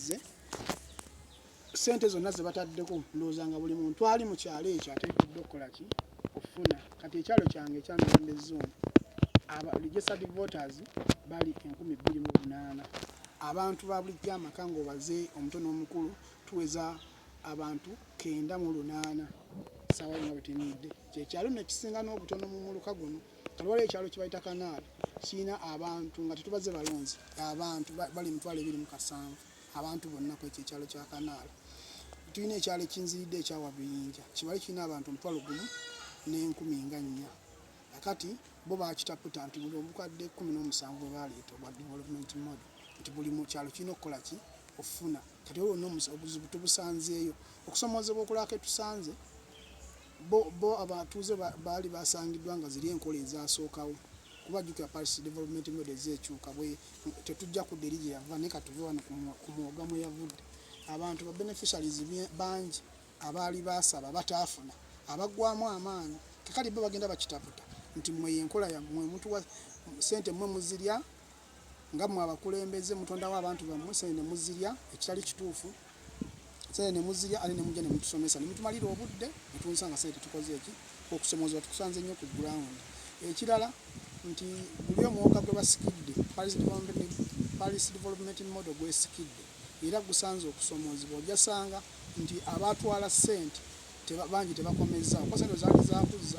ezze, ssente zonna ze bataddeko, ndowooza nga buli muntu ali mu kyalo ekyo ateekeddwa okukola ki? Okufuna. Kati ekyalo kyange ekya Mirembe Zone, aba registered voters bali 2008. Abantu ba bulijjo, amaka ng'obaze omuto n'omukulu, tuweza abantu 98 saawa nga bwe tuyimiridde. Kyekyalo nno ekisinga n'obutono mu muluka guno. Kati waliwo ekyalo kye bayita Kanaali, kirina abantu nga tetubaze balonzi, abantu bali 207,000, abantu bonna ku ekyo ekyalo kya Kanaali. Tulina ekyalo ekinziridde ekya Wabiyinja, kibale kirina abantu 1400. Kakati bo bakitaputa nti buli obukadde 17 bwe baleeta obwa development model, nti buli mu kyalo kirina okukola ki? Okufuna. Kati olwo obuzibu tubusanzeeyo. Okusomoozebwa okulala ke tusanze, bo abatuuze baali basangiddwa nga ziri enkola ezasookawo, kuba jjukira Parish Development Model ezeekyuka bwe tetujja kudda eri gye yava, naye katuve wano ku mwoga mwe yavudde. Abantu ba beneficiaries bangi abaali baasaba bataafuna, abaggwamu amaanyi. Kakati bo bagenda bakitaputa nti mmwe y'enkola yammwe, mutuwa ssente, mmwe muzirya nga mmwe abakulembeze, mutondawo abantu bammwe, ssente ne muzirya, ekitali kituufu. Ssente ne muzirya ate ne mujja ne mutusomesa ne mutumalira obudde ne tunsanga ssente tetukoze eki. Okusomoozebwa tukusanze nnyo ku ground. Ekirala nti guli omwoga gwe basikidde, Parish Development Model gwesikidde, era gusanze okusomoozebwa. Ojasanga nti abatwala ssente bangi tebakomezza kuba ssente zaali zakuzza.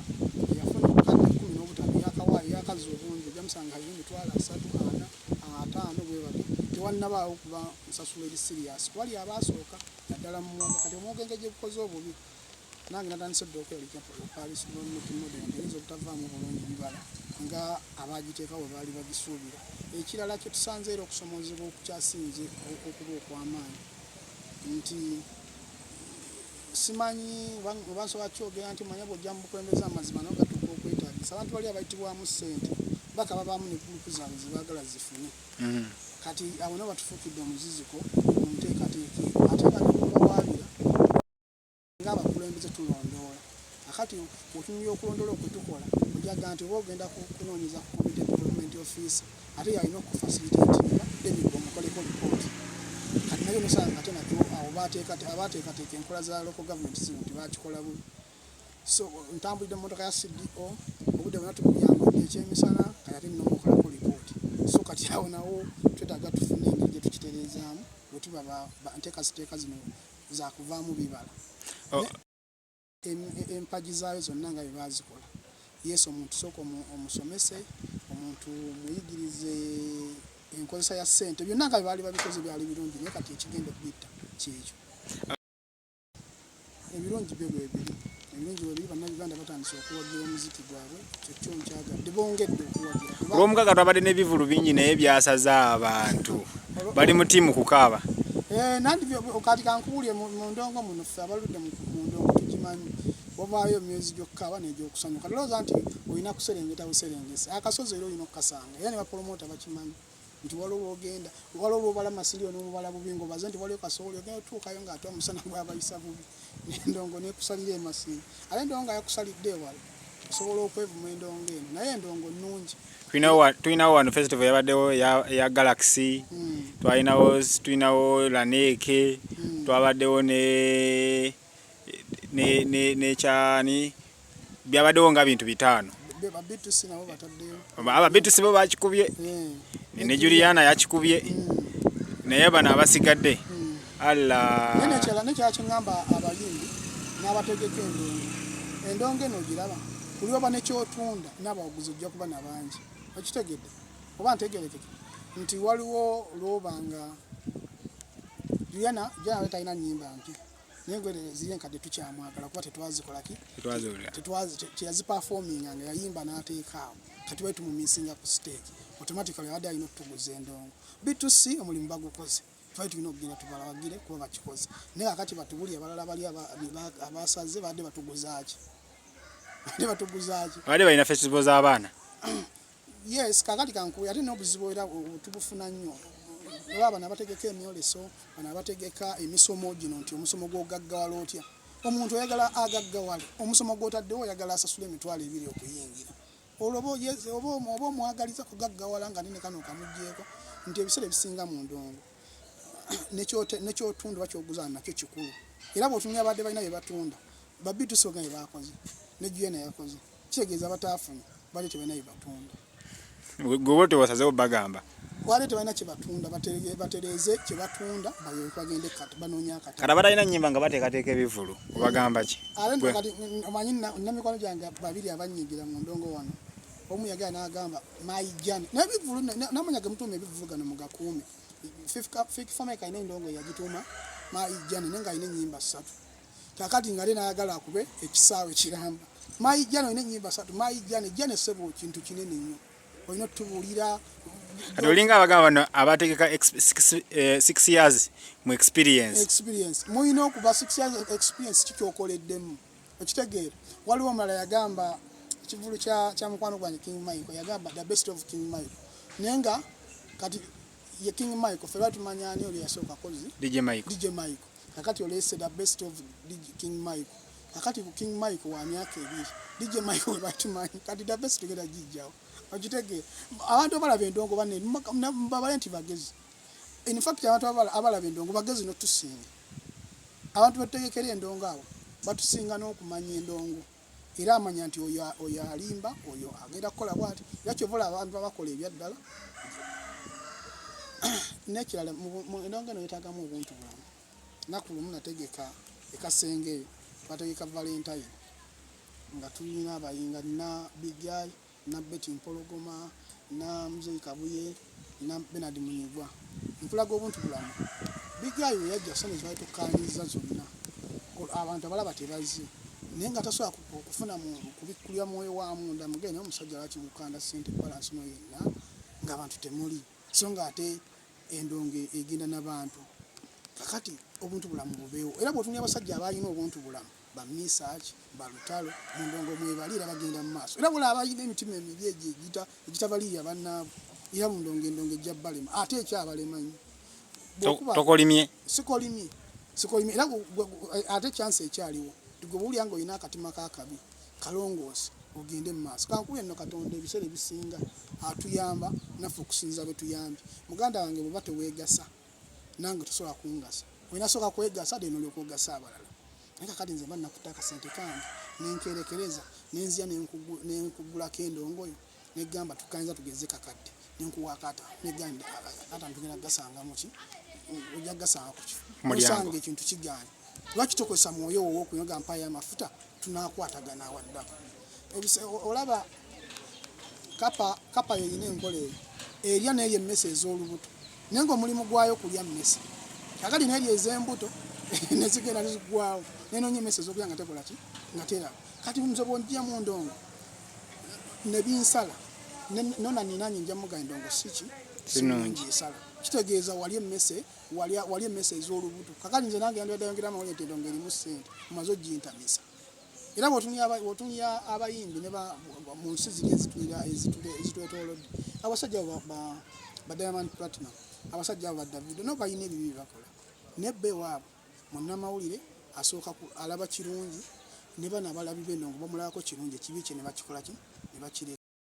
Eyafuna obukadde 15 yakawaayo yakazza obungi, ojja musanga alina 30,000, 40, 50, bwe batyo. Tewannabaawo kuba nsasula eri serious wali abaasooka naddala mu mwoga. Kati omwoga engeri gye gukoze obubi, nange natandise dda okweyalika Parish Development Model nti eyinza obutavaamu bulungi bibala nga abagiteekawo bwe baali bagisuubira. Ekirala kye tusanze era okusomoozebwa okukyasinze okuba okw'amaanyi nti simanyi oba nsobola kyogera nti manya bw'ojja mu bukulembeze, amazima nago gatuuka okwetaagisa. Abantu bali abayitibwamu ssente baka babaamu ne gurupu zaabwe ze baagala zifune. Kati abo nabo batufuukidde omuziziko mu nteekateeka eno, ate nga nekubawaabira ng'abakulembeze tulondoola. Akati otunulira okulondoola okwe tukola, ojaga nti oba ogenda kunoonyeza ku community development officer, ate yalina okufacilitatinga then omukoleko lipooti. Kati nayo nosanga ate nakyo awo abateekateeka enkola za local government zino nti bakikola bubi. So ntambulidde mu motoka ya CDO obudde bwona, tukubyambudde ekyemisana, kati ate nina omukolako lipooti. So kati awo nawo twetaaga tufune engeri gye tukitereezaamu bwe tuba nteekaziteeka zino zakuvaamu bibala. Oh. Empagi zaayo zonna nga bwe baazikola. Yes, omuntu sooka omusomese, omuntu muyigirize enkozesa ya ssente, byonna nga bwe baali babikoze byali birungi, naye kati ekigenda okubitta kyekyo. Ebirungi byo bwebiri, ebirungi bwebiri, Bannayuganda batandise okuwagira omuziki gwabwe, kyekyo nkyagadde, bongedde okuwagira. Olwomukaaga twabadde n'ebivulu bingi naye byasaze, abantu bali mu ttiimu kukaaba. Eh, nandi kati kankubuulire, mu ndongo muno ffe abaludde mu ndongo tukimanyi, wavaayo emyezi gy'okukaaba n'egyokusanyuka. Tolowooza nti olina kuserengeta buserengese akasozi, era olina okukasanga. Era ne bapromota bakimanyi nti waliwo lwogenda, waliwo lwobala Masindi n'omubala bubi ng'obaze nti waliwo kasooli, ogenda otuukayo ng'ate omusana gwabayisa bubi n'endongo nekusalira emasindi, ate endongo nga yakusalidde ewala, osobola okwevuma endongo eno, naye endongo nnungi. Tulinawo wano festival yabaddewo ya Galaxy, twalinawo, tulinawo Laneeke, twabaddewo ne nekyani, byabaddewo nga bintu bitaano. Ba B2C nabo bataddeyo. Aba B2C bo bakikubye, ne Juliana yakikubye, naye bano abasigadde, Allah. Naye nekirala, nekirala kyeŋŋamba abayimbi n'abategeka endongo, endongo eno ogiraba kuli oba nekyotunda n'abawaguzi ojja kuba nabangi. Okitegedde oba ntegerekeke nti waliwo lwoba nga Juliana, Juliana talina nnyimba mpya, naye gwe ziri enkadde tukyamwagala kuba tetwazikolaki, teyaziperforminga nga yayimba n'ateeka awo. Kati bali tumumissinga ku stage, automatically abadde alina okutuguza endongo. B2C omulimu bagukoze, twali tulina okugenda tubalawagire kuba bakikoze, naye kakati batubuli abalala bali abasaze badde batuguzaaki? Badde batuguzaaki? Badde balina festival z'abaana. Yes, kakati kankuwe ate n'obuzibu era tubufuna nnyo. Olaba bano abategeka emyoleso, bano abategeka emisomo gino, nti omusomo gw'ogaggawala otya? Omuntu oyagala agaggawale, omusomo gw'otaddewo oyagala asasule 20,000 okuyingira. Olwo oba omwagaliza kugaggawala nga nene kano okamugyeko nti ebiseera ebisinga mu ndongo. Nekyotunda oba kyoguza nakyo kikulu. Era bw'otunula abadde balina bye batunda, babitusoga bye bakoze ne Juliana yakoze, kitegeeza bataafunye bali tebalina bye batunda. Gwe tewasazewo bagamba. Wali tebalina kye batunda, batereeze kye batunda, bagende banoonya akatale. Kati abatalina nnyimba nga bateekateeka ebivvulu, obagamba ki? Ate kati omanyi namikwano gyange babiri abannyigira mu ndongo wano, omu yagala n'agamba my journey n'ebivvulu n'amanya ge mutuuma ebivvulu gano mugakuume. Fik Fameica alina endongo yagituuma my journey, naye ng'alina ennyimba 3. Kakati nga ate n'ayagala akube ekisaawe kiramba. My journey olina ennyimba 3, my journey, journey ssebo kintu kinene nnyo, olina otubuulira. Kati olinga abagamba bano abategeka 6 years mu experience. Experience mulina okuba 6 years experience kikyokoleddemu, okitegeera. Waliwo omulala yagamba ekivulu kya mukwano gwange King Michael, yagamba the best of King Michael, naye nga kati ye King Michael ffe batumanya ani oli yasooka kozi? DJ Michael. DJ Michael. Kakati oleese the best of King Michael, kakati ku King Michael wa myaka 2, DJ Michael we batumanyi, kati the best tugenda gijjawo, okitegeera. Abantu abalaba endongo banne babale nti bagezi. In fact abantu abalaba endongo bagezi notusinga. Abantu betutegekera endongo abo batusinga n'okumanya endongo, era amanya nti oyo alimba, oyo agenda kukola bwati. Era kyova olaba abantu abakola ebyaddala. N'ekirala, endongo eno yeetaagamu obuntu bulamu. Naku lumu nategeka ekasenge eyo, twategeka Valentine nga tulina abayinga na Big Guy na Betty Mpologoma na Muzeyi Kabuye na Bernard Munyigwa. Nkulaga obuntu bulamu. Big Guy we yajja sente zibali tukkaanyiza zonna, abantu abalaba tebazze, naye nga tasobola okufuna kubikkulira mwoyo wa munda mugende. Naye omusajja lwaki mukanda sente balance no yenna ng'abantu temuli, so nga ate endongo egenda n'abantu? Kakati obuntu bulamu bubeewo. Era bw'otunula abasajja abalina obuntu bulamu, ba Misach, balutalo mu ndongo mwebali, era bagenda mu maaso. Era bwolaba abalina emitima emibi egyo egitabalirira bannaabwe, era mu ndongo endongo ejja balema, ate ekyabalema nnyo. Tokolimye? Sikolimye, sikolimye. Era ate chance ekyaliwo, gwe bwowulira nga olina akatima kakabi, kalongoose ogende mu maaso. Kankubye nno Katonda ebiseera ebisinga atuyamba naffe okusinza bwe tuyambye. Muganda wange, bweba teweegasa nange tosobola kungasa. Olina sooka kwegasa, then olyoka ogasa abalala. Naye kakati nze mba nakutte akasente kange nenkerekereza, nenzija nenkugulako endongoyo, negamba tukkanyiza tugeze kakadde, nenkuwa akata, negamba akata tugenda kugasanga muki, ojja kugasanga ku kifo osanga ekintu kigaanye. Lwaki tokozesa mwoyo wo owokunywa mpayo amafuta tunakwatagana awaddako? Olaba kapa yeyina enkola eyo, erya n'erya emmese ez'olubuto, naye ng'omulimu gwayo kulya mmese. Kakati n'erya ez'embuto nezigenda nezigwawo, nenoonya emmese ez'okulya nga tekola ki, nga teraba. Kati nze bwonjja mu ndongo nebinsala nona ninanye nja muga endongo siki sinungi esala, kitegeeza wali emmese, wali emmese ez'olubuto. Kakati nze nange yandibadde ayongera amawulire nti endongo erimu ssente, mumaze ogintamisa. Era bw'otunulira abayimbi ne mu nsi ziri ezitwetoolodde, abasajja ba Diamond Platinum, abasajja abo ba Davido, nabo balina ebibi bye bakola, naye bo ewaabwe munnamawulire asooka alaba kirungi, ne bano abalabi b'endongo bamulabako kirungi, ekibi kye ne bakikola ki, ne bakireka.